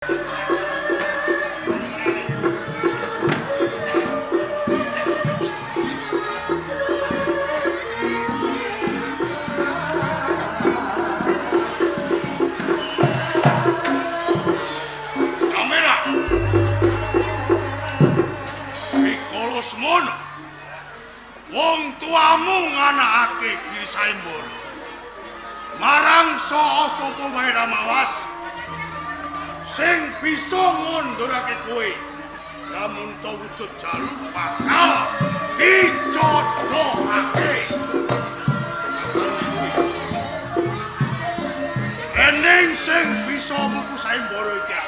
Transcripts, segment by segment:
Kamera. Rikala semono, wong tuamu nganakake Giri Sayembara. Marang saka sapa wae Ramawas sing bisa ngundurake kowe lamun ta wujud jalu bakal dijodohake. Ening sing bisa muku sayembara iki.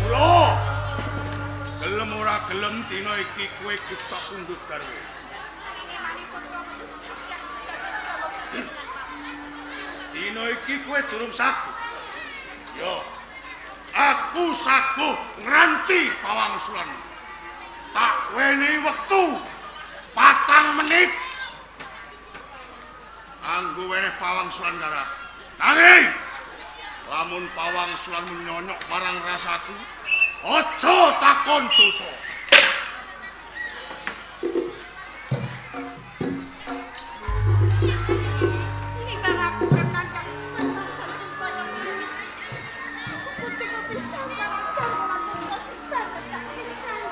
Mula gelem ora gelem dina iki kowe kudu tak pundhut garwe. Dina iki kowe durung saguh. Yo, aku saguh ngranti pawangsulan. Tak wenehi wektu 4 menit. Anggo weneh pawangsulan karo aku. Nanging lamun pawangsulanmu nyonyok marang rasaku, aja takon dosa. Nimbang aku renang kang pemangsan sempaya kuwi. Aku kudu kepisan marang garwa lan putra sing banget tak tresnani.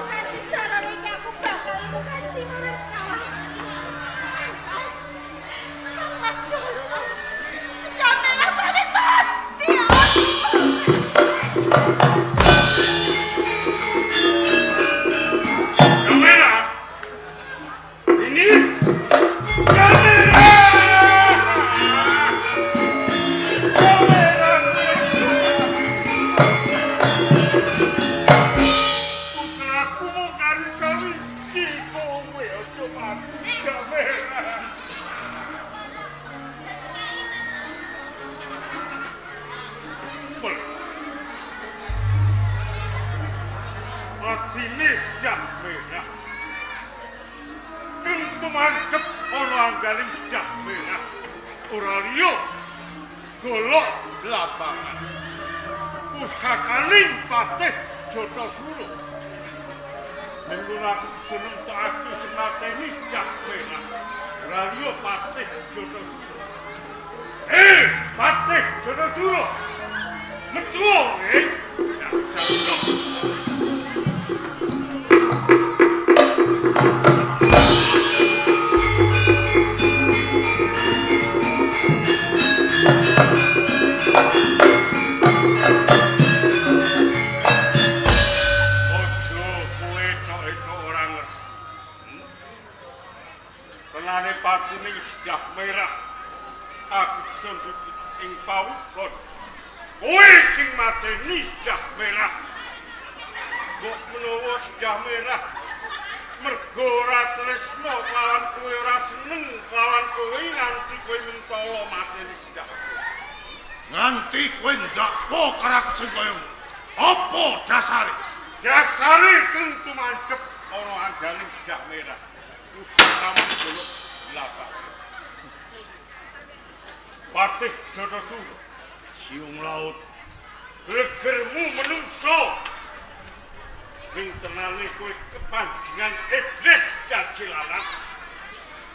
Nganti sarane iki aku bakal mukasi marang kawah. Mas, Kang Mas Jolo, sudah merah banget mati aku. Kamera. Ini kamera. Kamera. Putraku mung kari sawiji kowe aja mati kamera. Atine sedah merah. Tentu mancep ana anggaring sedah merah. Ora liya golok lapangan. Pusakaning Patih Jatasura. Ning aku seneng tak aku sing mateni sedah merah. Ora liya Patih Jatasura. Patih Jatasura. Metu eh. Ya salah. Aja kowe tok-tok ora ngerti. Tenane patuning sedah merah. Aku bisa ndudut ing pawukon. Kowe sing mateni sedah merah. Mbok menawa sedah merah mergo ora tresna kelawan kowe, ora seneng kelawan kowe nganti kowe mentala mateni sedah merah. Nganti kowe ndakwa karo aku sing kaya ngono. Apa dasare? Dasare tentu mancep ana angganing sedah merah. Pusakamu golok lapak. Patih Jatasura, Siung laut, legermu menungso. Ning tenane kowe kepanjengan iblis jajilanan.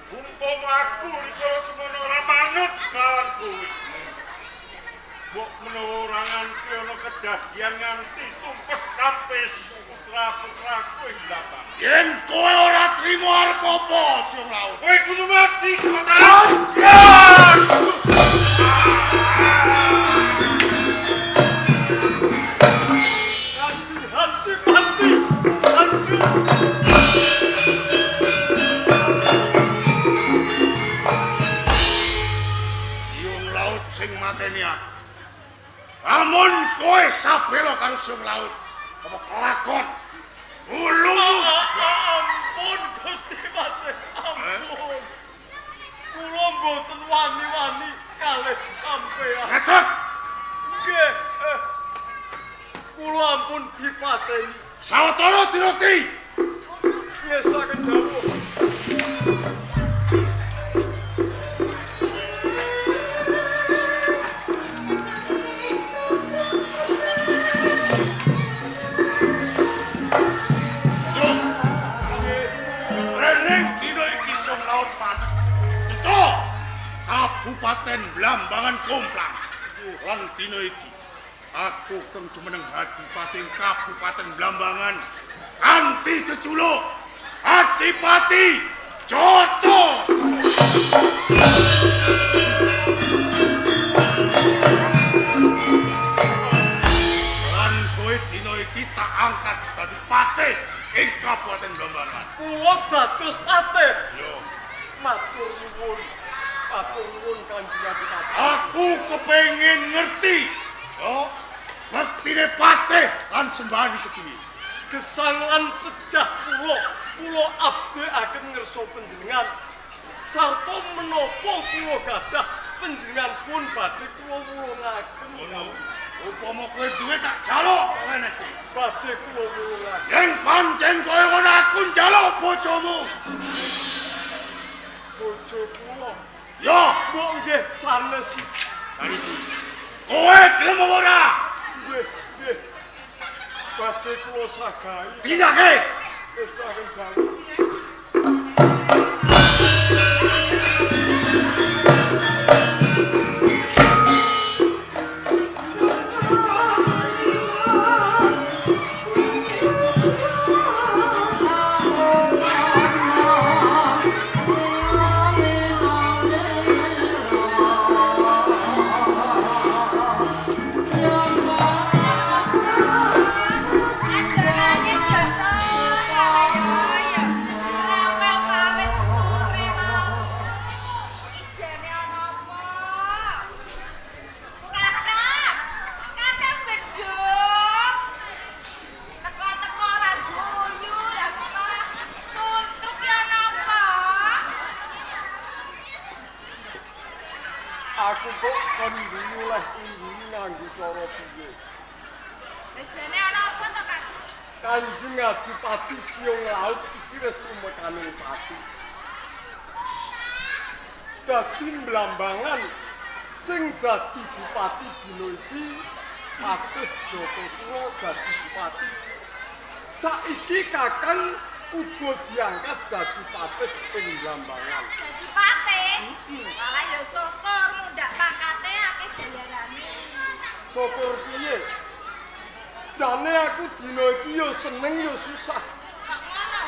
Umpama aku rikala semono ora manut kelawan kowe. Mbok menawa ora nganti ana kedadian nganti tumpes tapis putra-putraku ing lapak. Yen kowe ora trimo arep apa, Siung laut? Kowe kudu mati sementara. Hancur, hancur, mati, hancur. Siung laut sing mateni aku. Lamun kowe sabela karo Siung laut, apa kelakon? Wulumu. Ampun Gusti Patih, ampun. Kula mboten wani-wani kalih sampeyan. Ngetek. Nggih. Kula ampun dipateni. Sawetara Tiroti. Nggih saged dawuh. Kabupaten Blambangan Komplang. Lan dina iki aku kang jumeneng Adipati Kabupaten Blambangan kanthi jeculuk Adipati Joto. Lan kowe dina iki tak angkat dadi patih ing Kabupaten Blambangan. Kula dados patih. Yo, matur nuwun. Matur nuwun Kanjeng Adipati. Aku kepengin ngerti. Yo, bektine patih lan sembahan kepiye? Gesang lan pejah kula, kula abdi aken ngersa panjenengan. Sarta menapa kula gadah panjenengan suwun badhe kula wulungaken. Ngono. Upama kowe duwe tak jaluk kene iki. Badhe kula wulungaken. Yen pancen kowe ngono aku njaluk bojomu. Bojo kula. Yo, mbok nggih sanes. Kowe gelem apa ora? Nggih, nggih. Badhe kula sagahi. Tindake. Wis tak dawuh. Aku kok kon nyuleh ingguyu nganggo cara piye? Lejene ana apa to, Kak? Kanjeng Adipati Siung Laut iki wis tumekaning pati. Dadi Blambangan sing dadi bupati dina iki Patih Jatasura dadi bupati. Saiki Kakang uga diangkat dadi patih ing Blambangan. Dadi patih? Malah ya syukur mundhak pangkate akeh bayarane. Syukur piye? Jane aku dina iki ya seneng ya susah. Kok ngono?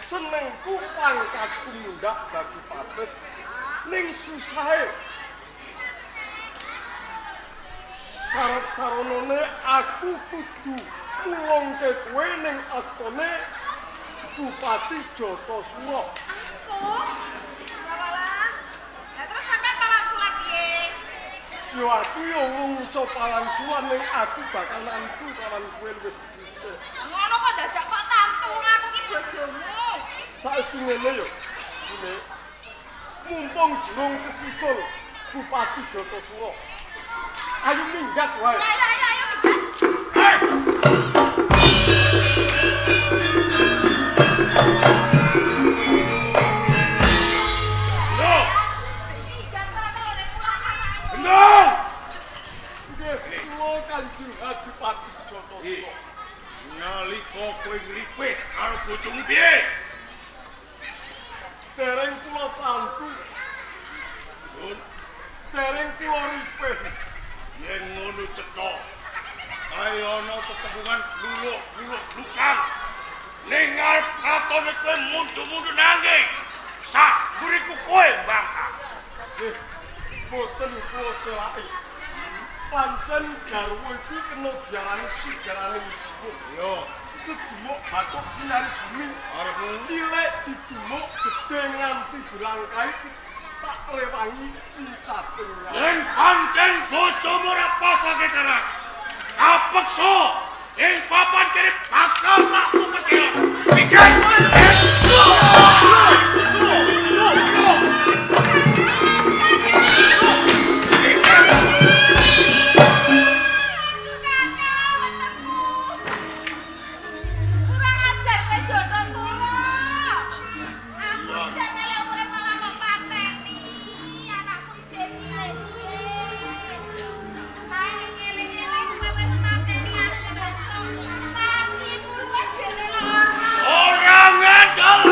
Senengku pangkatku mundhak dadi patih. Ning susahe syarat saranane aku kudu mulongke kowe ning astane Bupati Jatasura. Aku? Walah. Lah terus sampean pawangsulan piye? Yo aku yo wong iso pawangsulan ning aku bakal nantu kawan kowe luwih dhisik. Ngono kok dadak kok tantu aku ki bojomu. Saiki ngene yo. Ngene. Mumpung durung kesusul Bupati Jatasura. Ayo minggat wae. Ayo ayo ayo minggat. Hei. Kanjeng Adipati Jatasura. Nalika kowe ngripih karo bojomu piye? Dereng kula tantu. Nun, dereng kula ripih. Yen ngono cetha. Kaya ana tetembungan luluk-luluk lukang. Ning ngarep katone kowe mundu-mundu nanging sak mburiku kowe mbangkang. Nggih, boten kula selaki. Pancen garwa iki kena diarani sigaraning jiwa. Yo, sedumuk bathuk sinari bumi. Arepmu cilik didumuk gedhe nganti dilangkai tak rewangi pincaping. Yen pancen bojomu ora pasake karo kapeksa ing papan kene bakal tak tukeske. Pikir. Ora ngandel.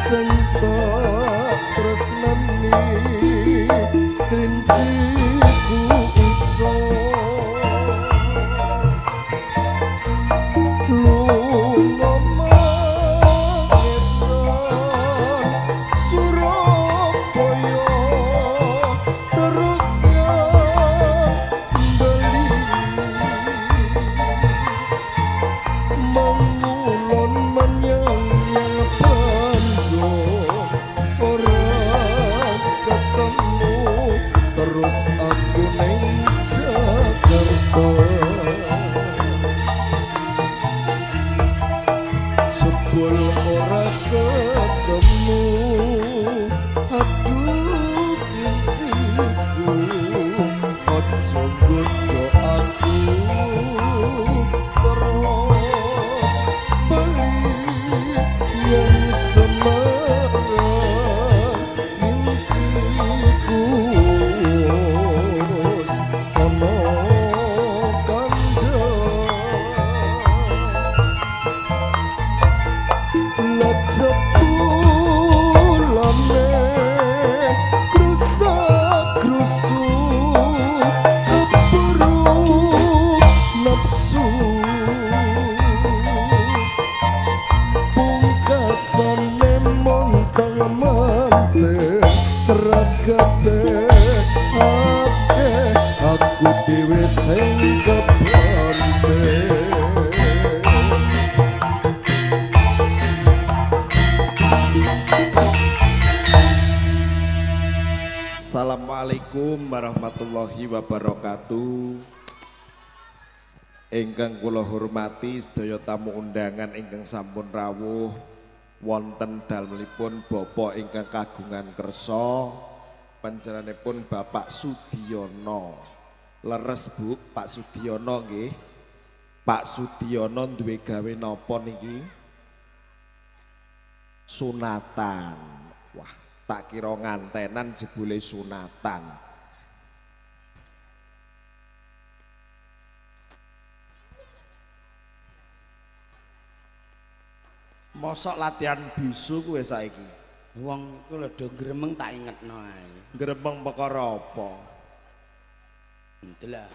Sing tak tresnani klinciku ucul lunga mangetan Surabaya terus bali mengulon menyang yang Bandung ora ketemu terus aku ning Jakarta jebul ora ketemu aduh klinciku aja nggodho aku terus bali yang Semarang klinciku wis ana kandhang. Lejepulane krusak-krusu keburu nafsu pungkasane montang manting ragate akeh aku dhewe sing kebanting. Assalamualaikum warahmatullahi wabarakatuh. Ingkang kula hormati sedaya tamu undangan ingkang sampun rawuh wonten dalemipun bapak ingkang kagungan kersa panjenenganipun Bapak Sudiyono. Leres Bu, Pak Sudiyono nggih. Pak Sudiyono duwe gawe napa niki? Sunatan. Wah, tak kira ngantenan jebule sunatan. Mosok latihan bisu kowe saiki. Wong iku lho do gremeng tak ingetno ae. Gremeng perkara apa? Ndelok.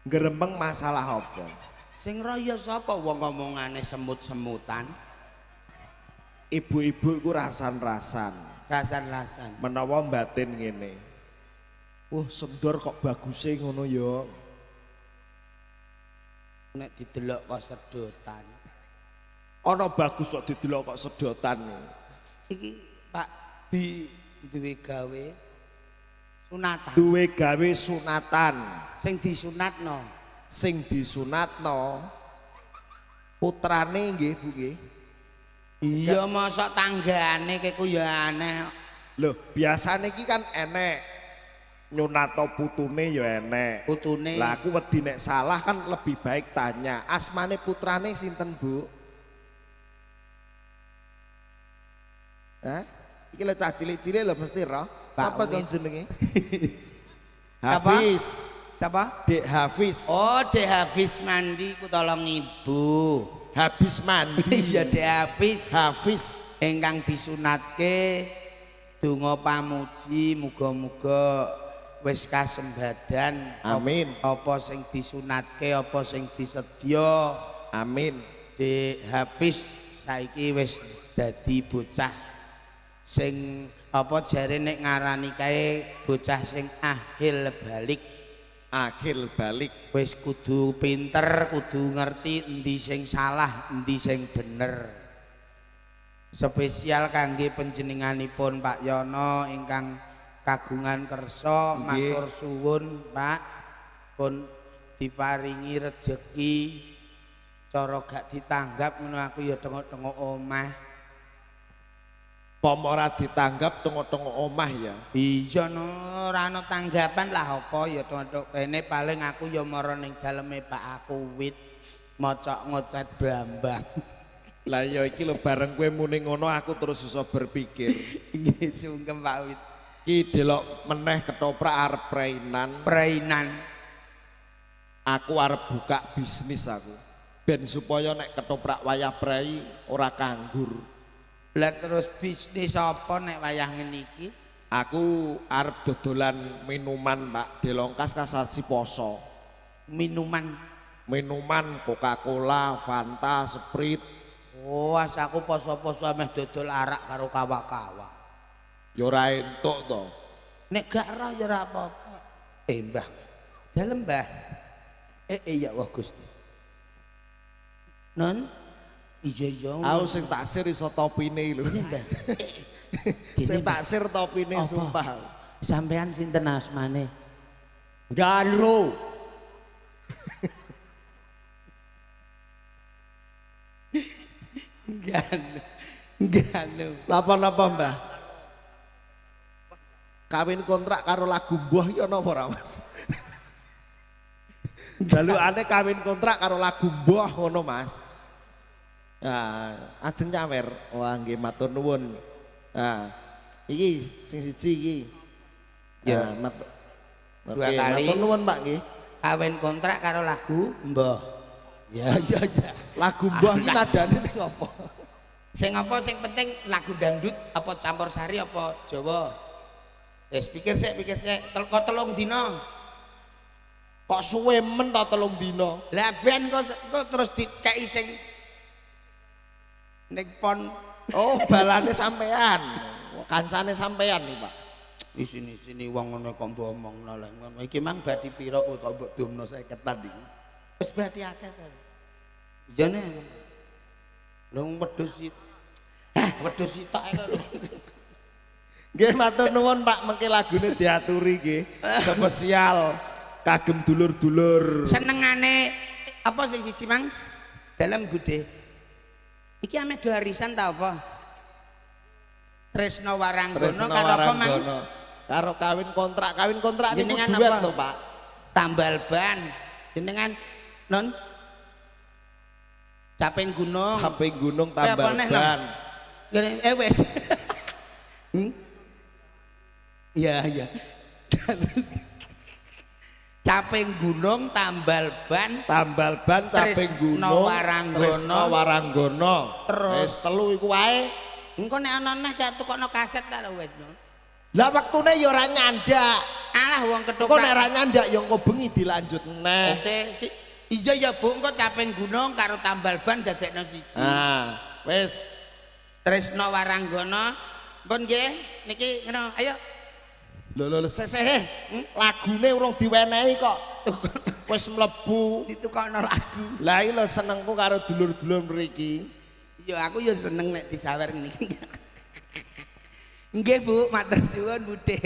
Gremeng masalah apa? Sing raya sapa wong ngomongane semut-semutan? Ibu-ibu iku rasan-rasan. Rasan-rasan. Menawa batin ngene. Wah, sendor kok baguse ngono ya. Nek didelok kok sedotan. Ana bagus kok didelok kok sedotan. Iki Pak Bi duwe gawe sunatan. Duwe gawe sunatan. Sing disunatno. Sing disunatno putrane nggih Bu nggih. Iya mosok tanggane keku ya aneh. Lho, biasane iki kan enek nyunato putune ya enek. Putune. Lah aku wedi nek salah kan lebih baik tanya. Asmane putrane sinten, Bu? Hah? Iki lho cah cilik-cilik lho mesti roh. Sapa to jenenge? Hafiz. Siapa? Dek Hafiz. Oh, Dek Hafiz mandi ku tolong ibu. Habis mandi. Iya, Dek Hafiz. Hafiz ingkang disunatke donga pamuji muga-muga wis kasembadan. Amin. Apa sing disunatke, apa sing disedya. Amin. Dek Hafiz saiki wis dadi bocah sing apa jare nek ngarani kae bocah sing ahil balik. Akhil balik. Wis kudu pinter, kudu ngerti endi sing salah, endi sing bener. Spesial kangge panjenenganipun Pak Yono ingkang kagungan kersa matur suwun Pak pun diparingi rejeki cara gak ditanggap ngono aku ya tengok-tengok omah. Pomo ora ditanggap tengok-tengok omah ya. Iya no, ora ana tanggapan lah apa ya tengok kene paling aku ya mara ning daleme Pak aku wit mocok ngocet brambang. Lah ya iki lho bareng kowe muni ngono aku terus iso berpikir. Nggih sungkem Pak Wit. Ki delok meneh ketoprak arep preinan. Preinan. Aku arep buka bisnis aku. Ben supaya nek ketoprak wayah prei ora kanggur. Lah terus bisnis apa nek wayah ngene iki? Aku arep dodolan minuman, Pak. Delongkas kasasi poso. Minuman. Minuman Coca-Cola, Fanta, Sprite. Oh, as aku poso-poso meh dodol arak karo kawa-kawa. Ya ora entuk to. Nek gak roh ya ora apa-apa. Mbah. Dalem, Mbah. Ya Allah Gusti. Non? Iya iya. Aku sing taksir iso topine lho. Mbah. Sing taksir topine sumpah. Sampean sinten asmane? Galo. Galo. Galo. Napa-napa, Mbah? Kawin kontrak karo lagu mbuh iki ana apa ora, Mas? Jalukane kawin kontrak karo lagu mbuh ngono, Mas. Nah, ajeng nyawer. Wah, nggih matur nuwun. Nah, iki sing siji iki. Ya, matur. Dua kali. Matur nuwun, Pak nggih. Kawin kontrak karo lagu Mbah. Ya ya ya. Lagu Mbah iki nadane ning apa? Sing apa sing penting lagu dangdut apa campur sari apa Jawa? Wis pikir sik, pikir sik. Kok 3 dina. Kok suwe men ta 3 dina? Lah ben kok terus dikeki sing ning pon. Oh, balane sampean. Kancane sampean nih, Pak. Isini-sini wong ngono kok mbok omongno lha. Iki mang badhi pira kowe kok mbok dumno 50-an iki. Wis badhi akeh to. Iya ne. Lha wedhus iki. Hah, wedhus sitok kok. Nggih matur nuwun Pak, mengke lagune diaturi nggih. Spesial kagem dulur-dulur. Senengane apa sing siji mang? Dalem Bude. Iki ame do arisan ta apa? Tresno Waranggono karo apa mang? Karo kawin kontrak niku duet lho Pak. Tambal ban. Jenengan non Caping Gunung. Caping Gunung tambal ban. Wes. Iya iya. Caping Gunung tambal ban. Tambal ban Caping Gunung Tresno Waranggono. Terus wis telu iku wae. Engko nek ana neh gak tukokno kaset ta wis no. Lah wektune ya ora nyandak. Alah wong ketoprak. Engko nek ora nyandak ya engko bengi dilanjut neh. Oke, si iya ya Bu, engko Caping Gunung karo tambal ban dadekno siji. Ah, wis. Tresno Waranggono. Pun nggih, niki ngono, ayo. Lho lho seseh, lagune urung diwenehi kok. Wis mlebu ditukokno lagu. Lah iki lho senengku karo dulur-dulur mriki. Ya aku ya seneng nek disawer ngene iki. Nggih Bu, matur suwun Bude.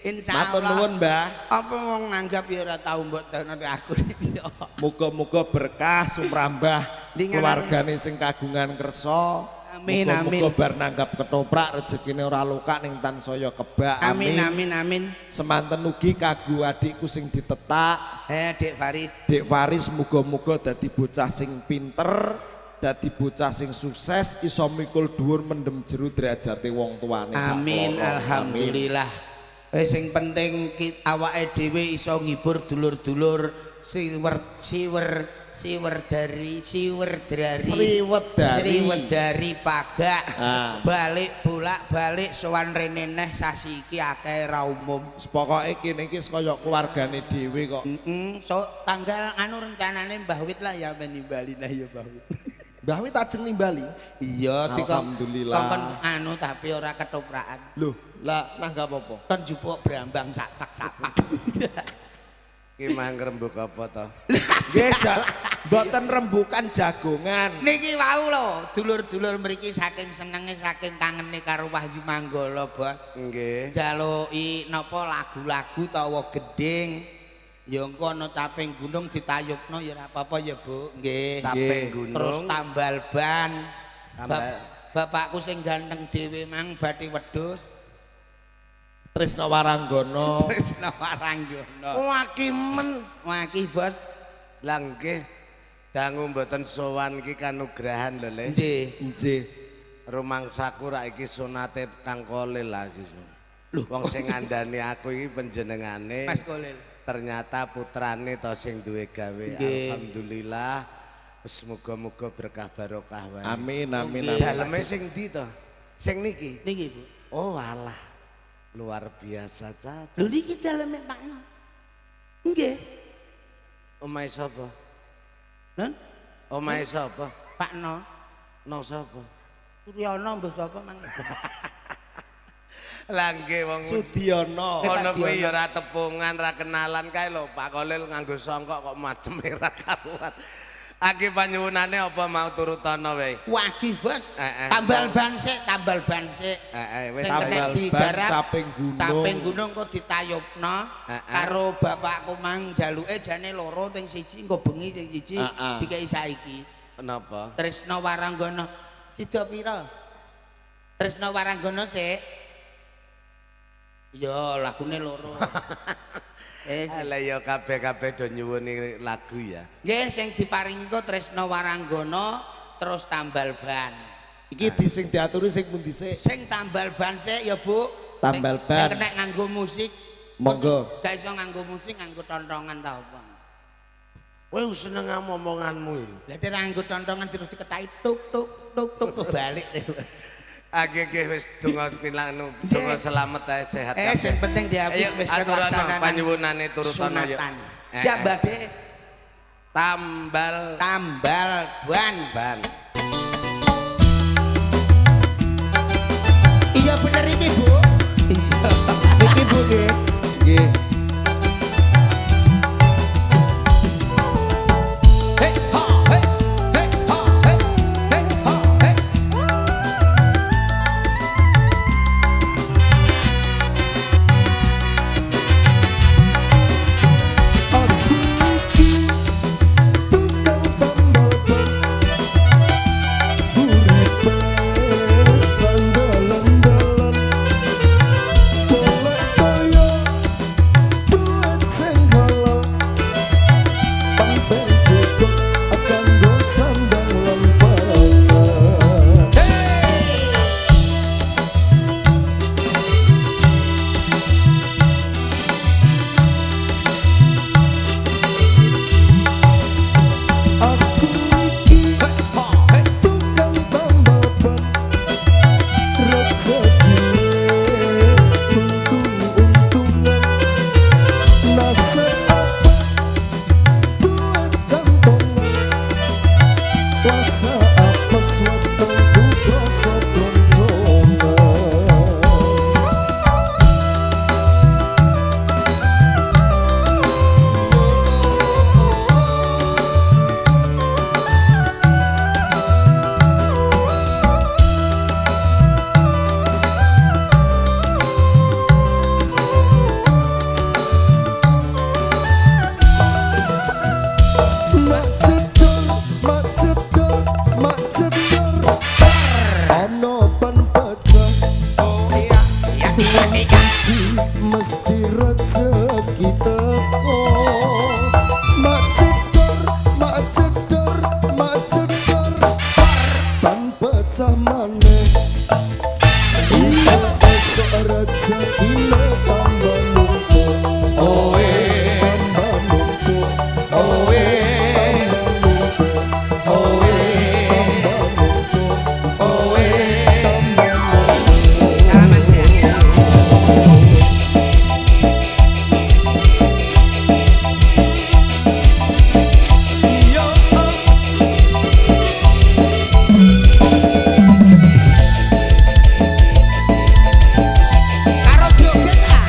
Insyaallah. Matur nuwun, Mbah. Apa wong nanggap ya ora tau mbok dono aku iki. Muga-muga berkah sumrambah keluargane sing kagungan kersa. Amin amin. Muga-muga bar nanggap ketoprak rezekine ora lokak ning tansaya kebak. Amin amin amin. Semanten ugi kanggo adikku sing ditetak, Dik Faris. Dik Faris muga-muga dadi bocah sing pinter, dadi bocah sing sukses, iso mikul dhuwur mendem jero derajate wong tuane. Amin alhamdulillah. Wis sing penting awake dhewe iso ngibur dulur-dulur Sriwedari Pagak. Balik bolak-balik sowan rene neh sasi iki akeh ra umum. Pokoke kene iki kaya keluargane dhewe kok. So tanggal anu rencanane Mbah Wit lah ya men nimbali lah ya Mbah Wit. Mbah Wit ajeng nimbali? Iya, alhamdulillah. Kongkon anu tapi ora ketoprakan. Loh, lah nanggap apa? Kon jupuk brambang sak-pak-sak. Ki mang rembug apa to? Nggih, mboten rembukan jagongan. Niki wau lho, dulur-dulur mriki saking senenge saking kangene karo Wahyu Manggala, Bos. Nggih. Jaluki napa lagu-lagu tawa gending. Ya engko ana Caping Gunung ditayubno ya ora apa-apa ya, Bu. Nggih. Caping Gunung. Terus tambal ban. Bapakku sing ganteng dhewe mang bathi wedhus. Tresno Waranggono. Tresno Waranggono. Waki men. Waki, Bos. Lah nggih. Dangu mboten sowan iki kanugrahan lho, Le. Nggih. Nggih. Rumangsaku rak iki sunate Kang Kolil lah iki. Lho, wong sing ngandani aku iki panjenengane Mas Kolil. Ternyata putrane to sing duwe gawe. Alhamdulillah Wis muga-muga berkah barokah wae. Amin amin amin. Daleme sing ndi to? Sing niki. Niki, Bu. Oh walah. Luar biasa caca. Lho niki daleme Pak No. Nggih. Omahe sapa? Nun? Omahe sapa? Pak No. No sapa? Suryono mbah sapa mang. Lah nggih wong Sudiono. Kono kuwi ya ora tepungan, ora kenalan kae lho Pak Kolil nganggo songkok kok macem ora karuan. Aki panyuwunane apa mau turutana wae? Wagi, Bos. Tambal ban sik, tambal ban sik. Heeh, wis tambal ban caping gunung. Caping gunung kok ditayubna karo bapakku mang jaluke jane loro ting siji engko bengi sing siji dikeki saiki. Napa? Tresna Waranggana. Sida pira? Tresna Waranggana sik. Ya, lagune loro. Lah ya kabeh-kabeh do nyuwuni lagu ya. Nggih, sing diparingi kok Tresna Waranggana terus tambal ban. Iki di sing diaturi sing pundi sik? Sing tambal ban sik ya, Bu. Tambal ban. Sing kena nganggo musik. Monggo. Gak iso nganggo musik, nganggo tontongan ta apa. Kowe seneng omonganmu iki. Lah nek nganggo tontongan terus diketaki tuk tuk tuk tuk balik. Nggih nggih wis donga pinlanu, donga selamat ae sehat kabeh. Sing penting dihabis wis kelaksanaan panyuwunane turutana ya. Siap Mbah De. Tambal tambal ban ban. Iya bener iki, Bu. Iya. Iki Bu nggih. Nggih. Hey ha hey hey ha hey hey ha hey. Aku iki tukang tambal ban, uripe sandalan-dalan, golek kaya duit sing halal, penting cukup kanggo sandang lan pangan. Aku iki tukang tambal ban, rezekine untung-untungan, nasib apik duit kantongan, kuasa apes wetengku krasa bloncongan. Mak cedor, mak cedor, mak cedor, ana ban pecah. Iki mesti rezeki teko. Mak cedor, mak cedor, mak cedor, ban pecah maneh. Esuk-esuk rezekine tambah numpuk. Oe, tambah numpuk. Oe, tambah numpuk. Oe, tambah numpuk. Oe, tambah numpuk. Salaman sik. Yo, Karo joget ah.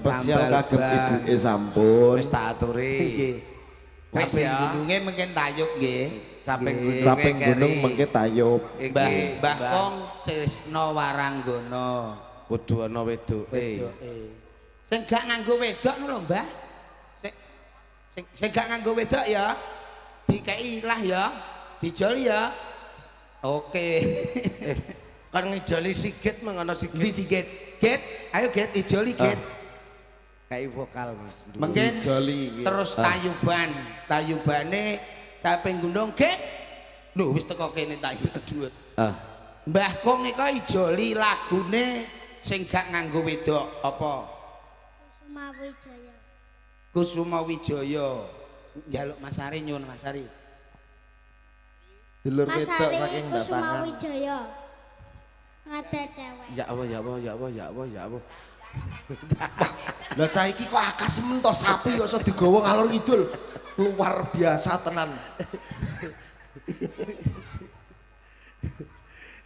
Spesial Tambal kagem ban. Ibuke sampun. Wis tak aturi. Nggih. Wis Caping ya. gununge mungkin tayub nggih. Caping Nggih. gununge Caping gunung keri. mengke tayub. Mbah Iki, Mbah Kong Tresno Waranggono. Kudu ana wedoke. Wedoke. Sing gak nganggo wedok ngono lho, Mbah. Sing sing sing gak nganggo wedok ya. Dikei lah ya. Dijoli ya. Oke. Eh, kan ngijoli Sigit meng ana Endi Sigit. sih Get? Get, ayo Get ijoli Get. Kayak vokal Mas. Mungkin Dijoli iki. terus tayuban, tayubane caping gunung Get. Lho wis teko kene tayub dhuwur. Ah. Mbah Kong iko ijoli lagune sing gak nganggo wedok apa? Kusuma Wijaya. Kusuma Wijaya. Njaluk Mas Ari nyuwun Mas Ari. Dulur Mas wedok Ari saking Kusuma datangan. Wijaya. Ngada cewek. Ya Allah, ya Allah, ya Allah, ya Allah, ya Allah. Lah cah iki kok akas men to sapi kok iso digawa ngalor ngidul. Luar biasa tenan.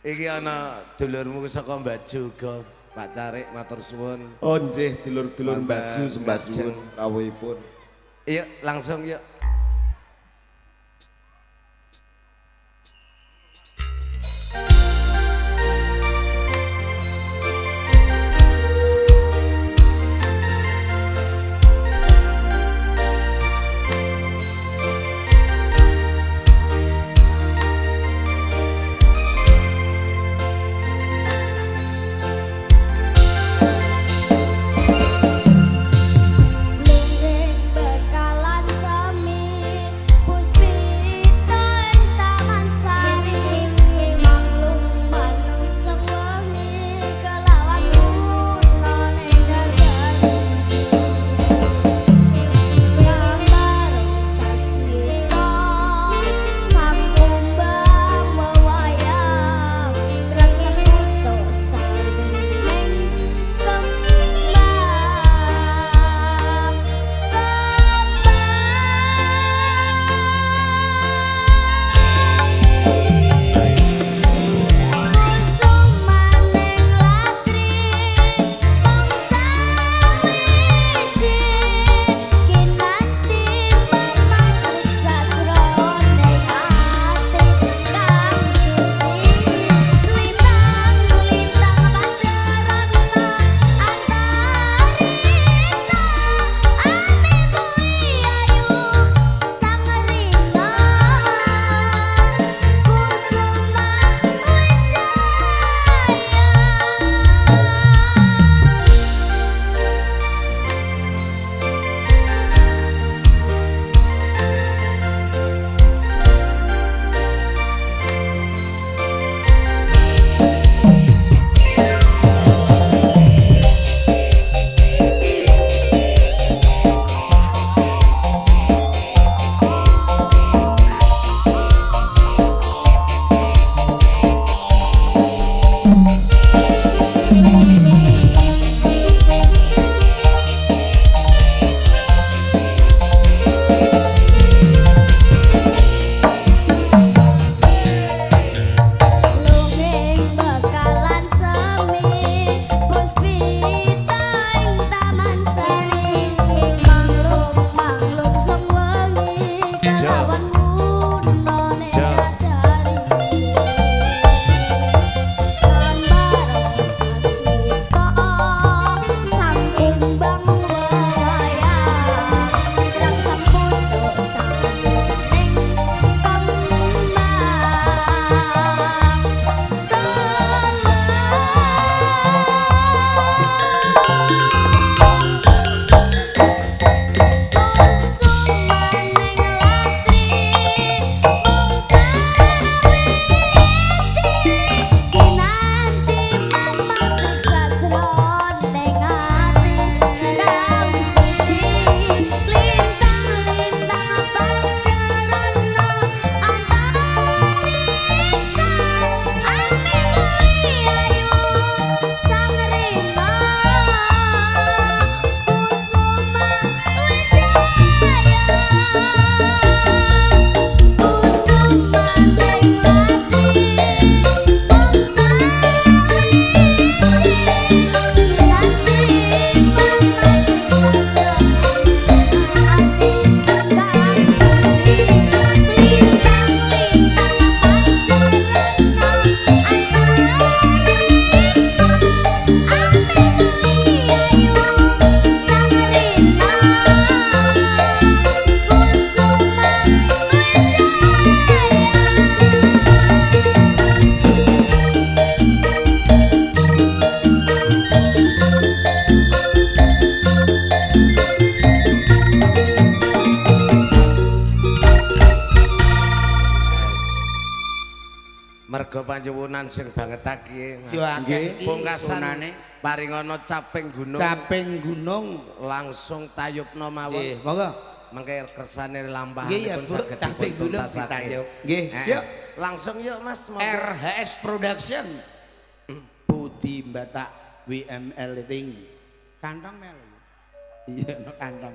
Iki ana dulurmu saka Mbaju uga, Pak Carik matur suwun. Oh nggih, dulur-dulur Wonten Mbaju sembah ngajeng. suwun rawuhipun. Iya, langsung yuk. Luwih bekalan seminggu. Merga panjuwunan sing banget iki. Yo akeh iki Pungkasan sunane. Paringana caping gunung. Caping gunung langsung tayubna mawon. Nggih, monggo. Mengke kersane Nggih ya, lampahanipun Bu, saged caping gunung dipuntuntasake. ditayub. Nggih, yuk. Langsung yuk Mas, monggo. RHS Production. Budi Batak WML Lighting. Kantong melu. Iya, no kantong.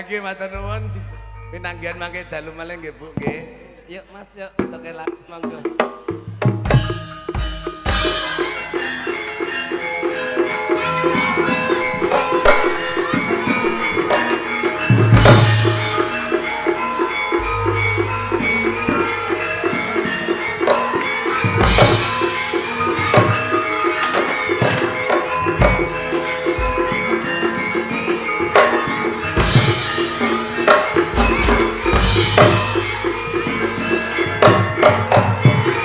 Nggih matur nuwun pinanggihan mangke dalu malih nggih Bu nggih. Yuk Mas yuk toke lagu monggo. Thank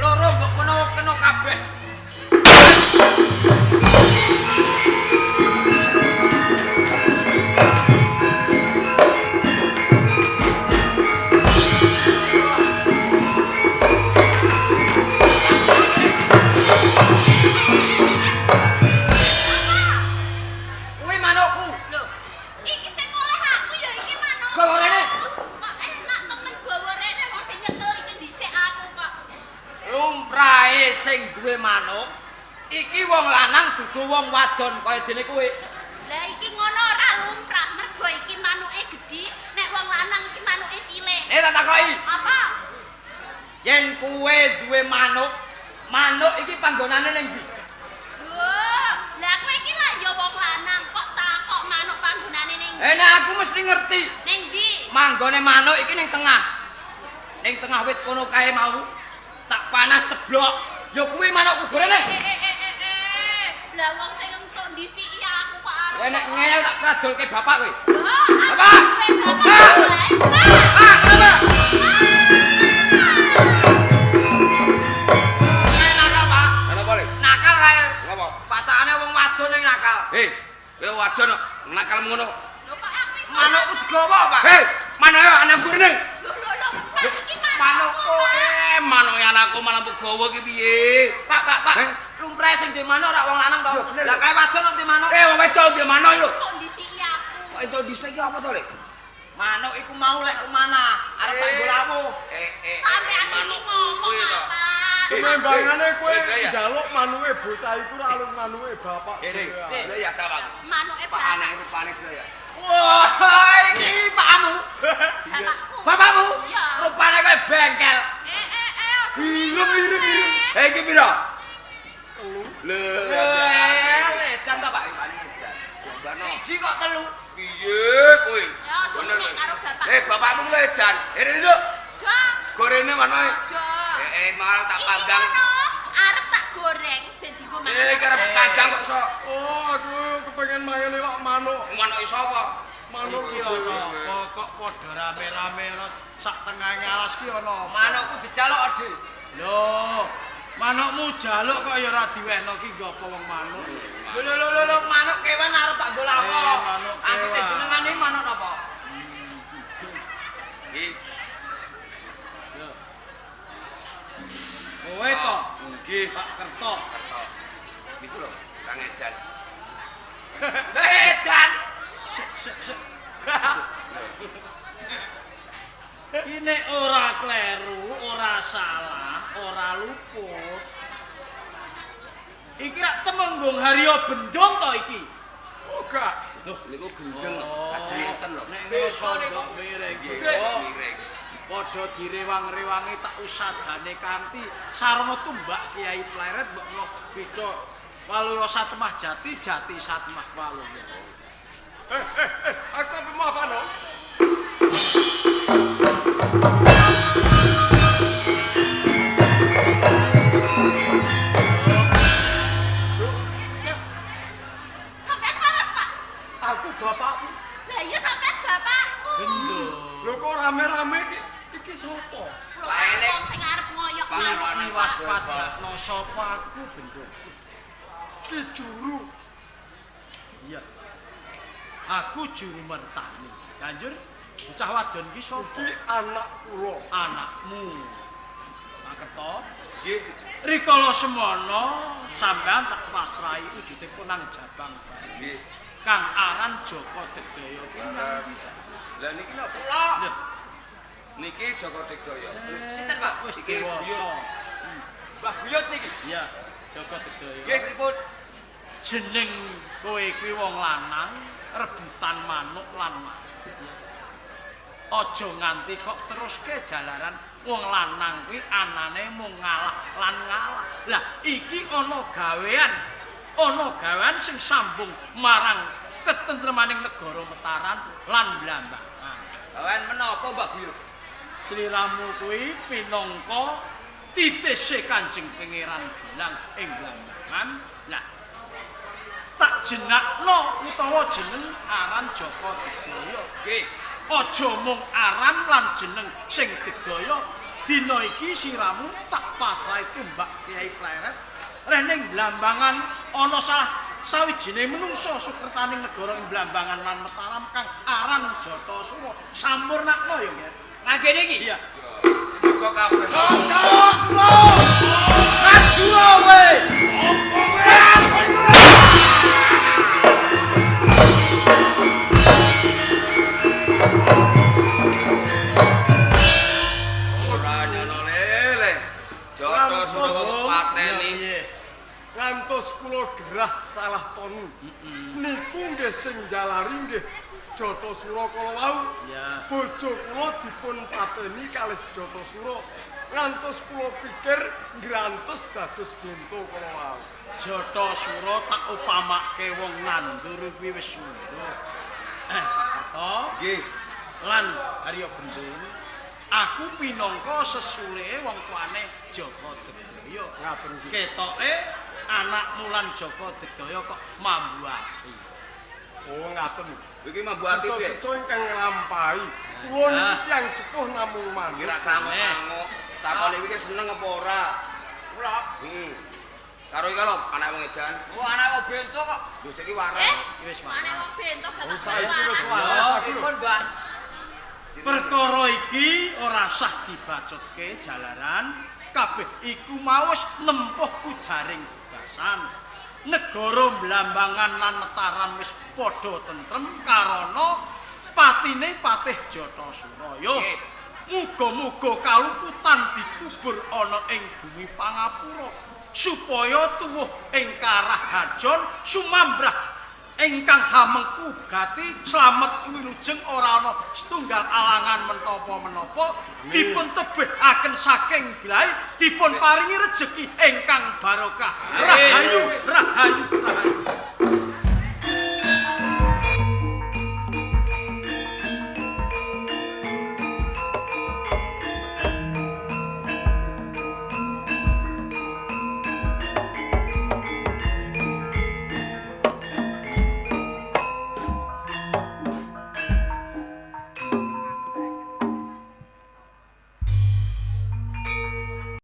Loro mbok menawa kena kabeh. Kuwi manukku. Lho, iki sing oleh aku ya iki manuk. Gawa rene. Kok enak temen gawa rene wong sing nyekel iki dhisik aku kok. Lumrahe sing duwe manuk iki wong lanang dudu wong wadon kaya dene kowe. Lah iki ngono ora lumrah, mergo iki manuke gedhi, nek wong lanang iki manuke cilik. Nek tak takoki, Apa? yen kowe duwe manuk, manuk iki panggonane ning ndi? Lho, lah kowe iki lak ya wong lanang kok takok manuk panggonane ning Eh nek aku mesti ngerti. ning ndi? Manggone manuk iki ning tengah. Ning tengah wit kono kae mau. Tak panah ceblok. Ya kuwi manukku gorene. Eh eh eh eh eh. Lah wong sing entuk ndisiki aku kok arep. Kowe nek ngeyel tak pradolke bapak kowe. Lho, aku Bapak! duwe bapak. Wae, Pak. Ah, kenapa? Kae nakal, Pak. Kenapa, Le? Nakal kae. Ngapa? Pacakane wong wadon ning nakal. Hei, kowe wadon kok nakal ngono. Lho kok aku iso. Manukku digawa, Pak. Hei, mana ya anakku rene? Lho lho lho, Pak iki manukku. Manukku Pak. manuke anakku malah mbok gawa ki piye? Pak, Pak, Pak. Eh? Lumrahe sing duwe manuk ora wong lanang to. Lah kae wadon kok duwe manuk. Eh, wong wedok duwe manuk lho. Entuk ndisiki aku. Kok entuk dhisik iki apa to, Le? Manuk iku mau lek rumana, arep tak nggo lawuh. Eh, Sampean iki ngomong kuwi to. apa? Timbangane kowe Eh, Jaya. njaluk manuke bocah iku ora alung manuke bapak. Eh, Le, dhewe. lho ya salah aku. Manuke Pak bapak. anake rupane ya. Wah, iki pakmu. Bapakku. Bapakmu. Iya. Rupane kowe bengkel. Eh eh eh. aja Ireng, ireng, ireng. Eh, iki piro? Telu. Lho, Eh, edan to, Pak. Paling edan. Gombano. Siji kok telu. Piye kowe? Ya aja Bener, nyek kowe. karo bapak. Eh, bapakmu ku lho edan. Eh, rene lho. Ja. Gorene manoke. Aja. Eh, eh, malah tak Iki panggang. ngono, arep tak goreng ben dienggo mangan. Eh, iki arep panggang kok iso. Oh, aku kepengen mangan iwak manuk. Manuk iso apa? Manuk Iki dhewe. ana apa kok padha rame-rame ana sak tengahing alas ki ana apa? Manukku dijaluk, Dik. Lho, manukmu jaluk kok ya ora diwehno ki nggo apa wong manuk. Lho lho lho lho manuk kewan arep tak nggo lawuh. Eh, manuk Anggite kewan. jenengane manuk napa? Nggih. Kowe to, Nggih. Pak Kerto. Kerto. Niku lho, Kang Edan. Lah edan. Sik sik sik. Ki nek ora kleru, ora salah, ora luput. Iki rak Temenggung Haryo Bendung to iki? Oh, gak. Loh, niku gendeng. Oh. Lajeng ngeten lho. Nek ngono sondok miring. Nggih, Oh. miring. Padha direwang-rewangi tak usadane kanthi sarana tumbak Kiai Pleret mbok no beda waluya satemah jati jati satemah waluya. Eh, eh, eh, aku apa mau apa no? Lho. Sampean waras, Pak. Aku bapakmu. Lah iya sampean bapakku. Lho kok rame-rame iki? Iki sapa? Lho wong sing arep ngoyok manuk. Waspadakno sapa aku Bendung. Ki juru. Iya. Aku juru mertani. Banjur bocah wadon ki sapa? Iki anak kula. Anakmu. Pak Kerto. Nggih. Rikala semono sampean tak pasrahi wujude konang jabang bayi. Nggih. Kang aran Joko Digdaya ki nang Leres. Lah niki napa? Kula. Lho, Niki Joko Digdaya. Sinten, Pak? wis Iki dewasa. Mbah Buyut niki. Iya, Joko Digdaya. Nggih, pripun? Jeneng kowe kuwi wong lanang rebutan manuk lan manuk. Aja nganti kok teruske jalaran wong lanang kuwi anane mung ngalah lan ngalah. Lah iki ana gawean, ana gawean sing sambung marang ketentremaning negara Mataram lan Blambangan. Gawean menapa, Mbah Buyut? Sliramu kuwi pinangka titise Kanjeng Pangeran Gilang ing Blambangan. Lah tak jenakno utawa jeneng aran Joko Digdaya. Nggih. Aja mung aran lan jeneng sing digdaya, Dina iki siramu tak pasrahi tumbak Kyai Pleret. Rening Blambangan ana salah sawijine menungsa sukertaning negara ing Blambangan lan Mataram kang aran Jatasura. Sampurnakno ya, Nger. Nang kene iki. Iya. Muga kabeh. Jatasura. Maju kowe. Apa kowe? Ora nyono lele. Jatasura kok pateni. Ngantos kula gerah salah tonu. Niku nggih sing njalari nggih Jatasura kala wau. Bojo kula dipun pateni kalih Jatasura. Ngantos kula pikir ngrantos dados bento kala wau. Jatasura tak upamake wong nandur kuwi wis ngunduh. Pak Karto. Nggih. Lan Arya Bendung. Aku pinangka sesulehe wong tuane Jaka Digdaya. Ngaten nggih. Ketoke anakmu lan Jaka Digdaya kok mambu ati. Oh ngaten. Iki mambu ati piye? Sesa-sesa ingkang nglampahi. Kula niki tiyang sepuh namung manut. Iki ra sangok-sangok. Takone iki seneng apa ora? Ora. Heeh. Karo iki lho anak wong edan. Oh, anak wong bento kok. Lho saiki waras. Iki wis Anak waras. wong bento gak tak Saiki wis waras aku lho. Pripun, Mbah? Perkara iki ora sah dibacutke jalaran kabeh iku maos nempuh ujaring bebasan. Negara Blambangan lan Mataram wis padha tentrem karana patine Patih Jatasura. Yo muga-muga kaluputan dikubur ana ing bumi pangapura supaya tuwuh ing karahajon sumambrah ingkang hamengku gati slamet wilujeng ora ana setunggal alangan menapa-menapa dipun tebihaken saking bilai dipun paringi rejeki ingkang barokah. Rahayu, rahayu, rahayu.